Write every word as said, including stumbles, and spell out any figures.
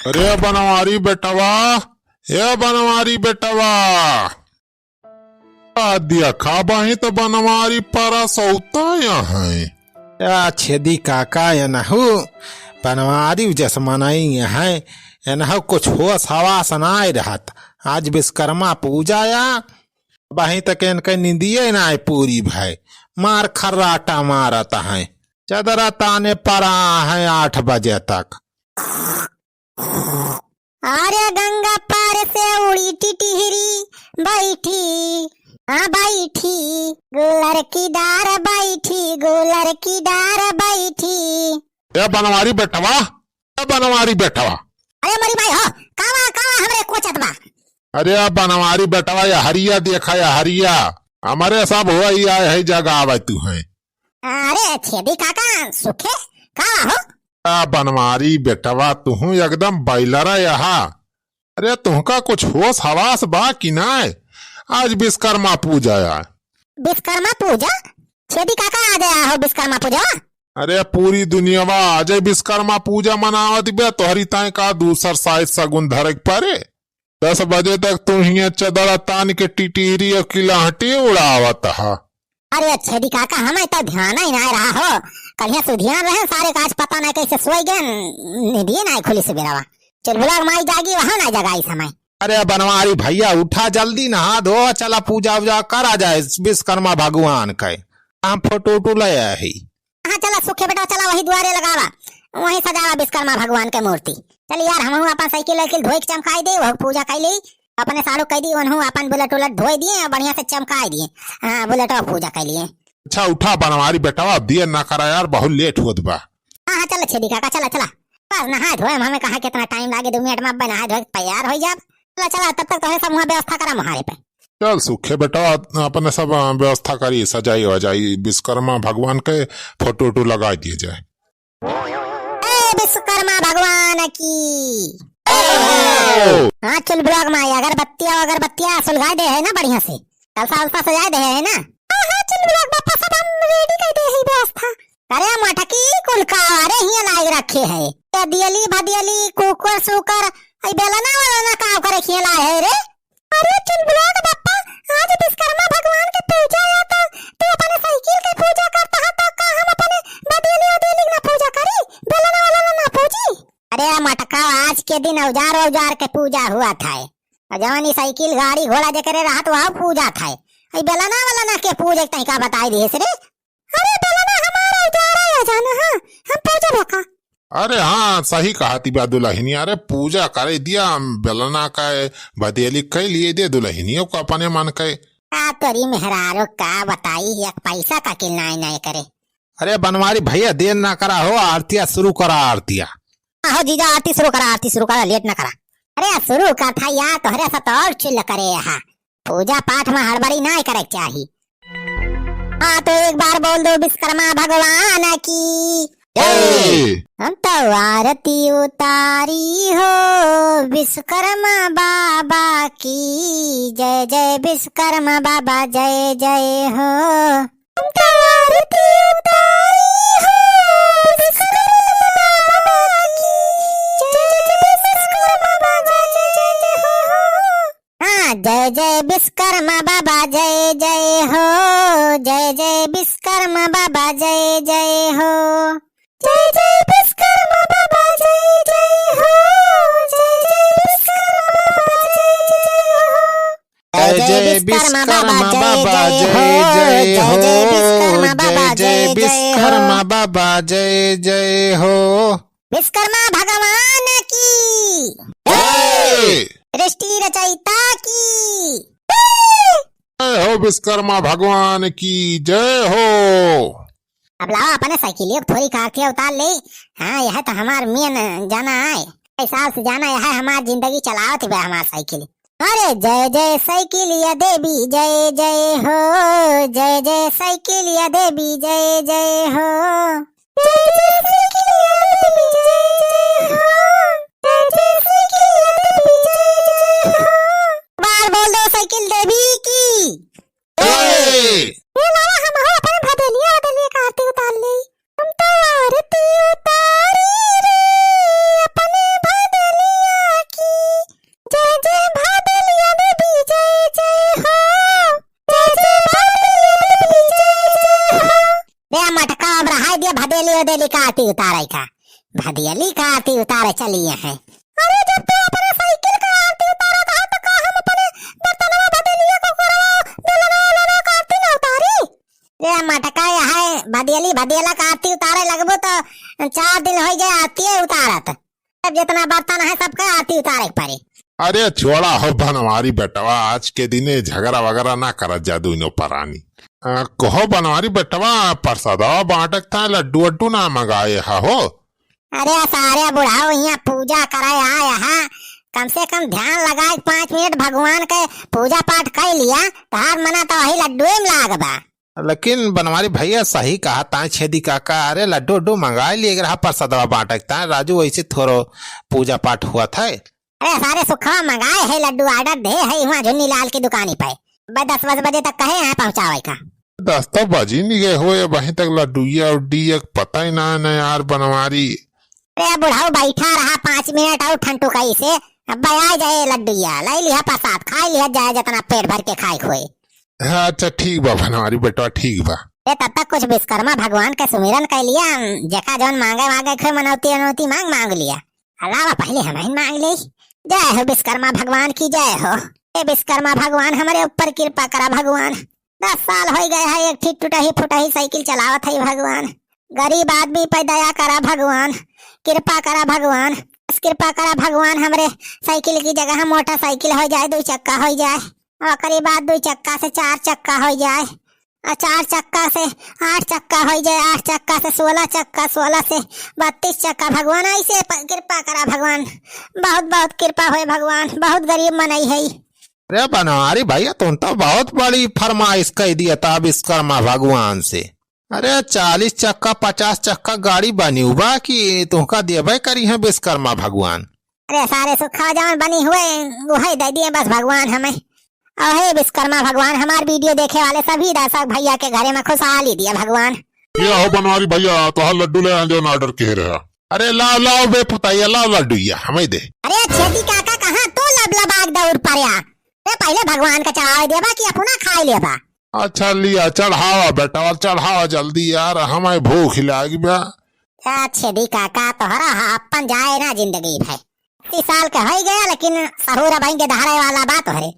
अरे बनवारी बेटवा, ए बनवारी बेटवा। आ देखा बही त बनवारी परा सौता अहइ। या छेदी काका, एनहु बनवारी जस मनई अहइ, एनहु कुछ होस हवास नाहीं रहत। आज विश्वकर्मा पूजा या, बही तक एनके निंदिये नाहीं पूरी भय। मार खर्राटा मारत अहइ। चदरा ताने परा अहइ आठ बजे तक। अरे गंगा पार से उड़ी टिटहरी बैठी, हाँ बैठी, गुलर की डार बैठी, गुलर की डार बैठी। ए बनवारी बेटवा, ए बनवारी बेटवा। अरे मोरी माई हो, कावा, कावा हमरे कोचत बा? अरे बनवारी बेटवा, या हरिया देखा, या हरिया। हमरे सब होई आए है जगावे तुहइ। अरे छेदी काका, सुखे, कावा हो? आ बनवारी बेटवा, तुहूँ एकदम बैलरा यहा। अरे तुहका कुछ होस हवास बा कि नाय? आज विश्वकर्मा पूजा आय। विश्वकर्मा पूजा? छेदी काका, आज आया हो विश्वकर्मा पूजा? अरे पूरी दुनियावा आज विश्वकर्मा पूजा मनावत बे, तोहरी ताई का दूसर साइत सगुन धरे के परे? दस बजे तक तू हियाँ चदरा तान के टिटिरी और किलाहटी उड़ावत हा। अरे छेदी काका, हमइ त ध्यान ही नाहीं रहा हो। कलिया सुधियान रहे सारे का, आज पता नाहीं कइसे सोइ गए, निदिये नाहीं खुली सुबेरवा। चुलबुला माई जागी, वहाँ नाहीं जगाई समय। अरे बनवारी भइया, उठा जल्दी, नहा धो, चला पूजा उजा करा जाए विश्वकर्मा भगवान के। हम फोटो उटो ले आए ही। हाँ चला सुखे बेटा, चला वही दुआरे लगावा, वहीं सजावा विश्वकर्मा भगवान के मूर्ति। चल यार, हमहू अपन साइकिल वाइकिल धोए के चमकाई दे, वह पूजा कइ ली। अपने साढ़ू कहि दी, उन्हू अपन बुलेट उलेट धोए दिए और बढ़िया से चमकाए दिए। हाँ, बुलेटवा पूजा कइ लिए। अच्छा, उठा बनवारी बेटवा, अब देर ना करा यार, बहुत लेट होत बा। हाँ, हाँ, चला छेदी काका, चला, चला। बस नहाए धोए में हमें कहाँ कितना टाइम लागे, दो मिनट में अब नहाए धोए के तैयार होइ जाब। चला, चला, तब तक तोहे सब वहाँ व्यवस्था करा मुहारे पे। चल सुखे बेटवा, अपने सब, अ, व्यवस्था करी, सजाई वजाई, विश्वकर्मा भगवान के फोटो उटो लगाइ दिए जाए। ए विश्वकर्मा भगवान की। ओ! हाँ, चुलबुला माई, अगरबत्तिया, अगरबत्तिया सुलगाइ दे है ना बढ़िया से, कलसा उलसा सजाइ दे है ना? हाँ, हाँ, चुलबुला बापा, सब हम ready कइ दे है व्यवस्था। अरे मटकी कुल का, अरे हियाँ लाइ रखे है, ये दियली भदियली, कुकर सुकर, ई बेलना वाला ना का करे हियाँ लाए है रे? अरे चुलबुला के बप्पा, आज विश्वकर्मा भगवान के पूजा है तो तू अपने साइकिल के पूजा करता है तो का हम अपने बदेली उदेली ना पूजा करी? बेलना वाला ना, ना पूजी? अरे मटका, आज के दिन औजार औजार के पूजा हुआ था। और जवन ई साइकिल गाड़ी घोड़ा जेकरे रहत वह पूजा था। ई बेलना वाला ना के पूजे तई का बताई दिए रे? अरे बेलना हमारा उजारा है जाना, हाँ, हम पूजा भोका। अरे हाँ, सही कहा तिबा दुलहिनिया, अरे पूजा करे दिया, बेलना का बदेली कइ लिए दे दुलहिनियों को अपने मन के। आ तोरी मेहरारू का बताई, एक पैसा का किल नाई नाई करे। अरे बनवारी भइया, देर ना करा हो, आरतिया शुरू करा, आरतिया। आहो जीजा, आरती शुरू करा, आरती शुरू करा, लेट ना करा। अरे शुरू का था यार, तोहरे साथ और चिल करे यहाँ। पूजा पाठ में हड़बड़ी नाई करे के चाही। हाँ, तो एक बार बोल दो विश्वकर्मा भगवान की। जय। हम तो आरती उतारी हो विश्वकर्मा बाबा की, जय जय विश्वकर्मा बाबा, जय जय हो। हम तो आरती उतारी हो विश्वकर्मा बाबा की, जय जय विश्वकर्मा बाबा, जय जय हो। हाँ, जय जय विश्वकर्मा बाबा जय जय हो, जय जय विश्वकर्मा बाबा जय जय हो। जय जय विश्वकर्मा बाबा जय जय हो, जय जय विश्वकर्मा बाबा जय जय हो। जय जय विश्वकर्मा बाबा जय जय हो, जय जय विश्वकर्मा बाबा जय जय हो, जय जय विश्वकर्मा बाबा जय जय हो। विश्वकर्मा भगवान की जय। सृष्टि रचयिता की जय। जय हो विश्वकर्मा भगवान की जय हो। अब लावा अपने साइकिलियो को थोड़ी काट के उतार ले। हाँ, यह तो हमार मेन जाना है। कई साल से जाना यह है, हमार जिंदगी चलावत बा हमार साइकिल। अरे जय जय साइकिलिया देवी जय जय हो, जय जय साइकिलिया देवी जय जय हो। जय जय साइकिलिया देवी जय जय हो, जय जय साइकिलिया देवी जय जय हो। बार बोल दो साइकिल देवी की जय। ए लावा, हम हो अपने भदेलिया, भदेलिया का आरती उतार ले। हम तो आरती उतारी रे, अपने भदेलिया देली हो देली का आरती उतारे का, भदियली का आरती उतारे चलिए हैं। अरे जब तू अपने साइकिल का आरती उतारत हा तो का हम अपने बर्तनवा भदियलिया को करवा, बेलना उलना का आरती ना उतारी? रे मटका, यह है भदियली भदियला का आरती उतारे लगबो तो चार दिन होइ जाए आरती उतारत। अब जितना बर्तन है सबका आरती उतारे के पड़ी। अरे छोड़ा हो बनवारी बेटवा, आज के दिने झगड़ा वगैरह ना करत जा दुइनो परानी। आ, कहो बनवारी बेटवा, प्रसादवा बांटक था, लड्डू वड्डू ना मंगाए हा हो? अरे सारे बुढ़ाऊ, यहाँ पूजा करे आए हा, कम से कम ध्यान लगाए पाँच मिनट भगवान के पूजा पाठ कर लिया, तहार मना तो वही लड्डू में लाग बा। लेकिन बनवारी भैया सही कहा ताए छेदी काका, अरे लड्डू उड्डू मंगाए लिए रहा प्रसादवा बांटक ताए, राजू वैसे थोड़ो पूजा पाठ हुआ था। अरे सारे सुखवा मंगाए है लड्डू, order दे है हुआ झुन्नी लाल की दुकानी पे, बस दस बजे तक कहे हैं पहुँचावे का। दस तो बजी नहीं गए हो, ये वहीं तक लड्डूया उड्डी एक पता ही ना है ना यार बनवारी। अरे बुढ़ऊ बैठा रहा पाँच मिनट और ठंटू कई से, अब आ जाए लड्डूया, लाई लिहा प्रसाद, खाई लिहा जाए जितना पेट भर के खाए खोए। हाँ, अच्छा ठीक बा बनवारी बेटवा, ठीक बा। ए, तब तक कुछ विश्वकर्मा भगवान के सुमिरन कर लिया, जेका जौन मांगे मांगे खोए मनौती अनौती मांग मांग लिया। अलावा पहले हम ही मांग ले। जय हो विश्वकर्मा भगवान की जय हो। ए विश्वकर्मा भगवान हमरे ऊपर कृपा करा भगवान। दस साल हो गए है एक ठी टूटही फुटही साइकिल चलावत है भगवान। गरीब आदमी पे दया करा भगवान, कृपा करा भगवान, बस कृपा करा भगवान, हमरे साइकिल की जगह मोटरसाइकिल हो जाए, दो चक्का हो जाए, ओकरी बाद दो चक्का से चार चक्का हो जाए, और चार चक्का से आठ चक्का हो जाए, आठ चक्का से सोलह चक्का, सोलह से बत्तीस चक्का। भगवान ऐसे प-, कृपा करा भगवान, बहुत बहुत कृपा होए भगवान, बहुत गरीब मनई है। अरे बनवारी भैया, तुम तो बहुत बड़ी फरमाइश कह दिया था विश्वकर्मा भगवान से। अरे चालीस चक्का पचास चक्का गाड़ी बनी हुआ कि तुमका देबे करी है विश्वकर्मा भगवान। अरे सारे सुखा जौन बनी हुए वही दे दिए बस भगवान हमें। और हे विश्वकर्मा भगवान, हमार वीडियो देखे वाले सभी दर्शक भैया के घरे में खुशहाली दिया भगवान। ये हो बनवारी भैया, तोहार लड्डू ले आए जौन order किहे रहा। अरे लाओ लाओ बे पुताइया, लाओ लड्डू या हमें दे। अरे छेदी काका, कहाँ तू लबलबाग दौड़ पड़या? रे पहले भगवान का चढ़ावे देबा कि अपना खाए लेबा? अच्छा लिया, चढ़ावा बेटा, चढ़ावा जल्दी यार, हमें भूख लाग बा। अच्छा दी काका, तोहरा हा अपन जाए ना जिंदगी भर। अस्सी साल के हो गया, लेकिन सहूर अबहीं के दहाड़े वाला बा तोहरे।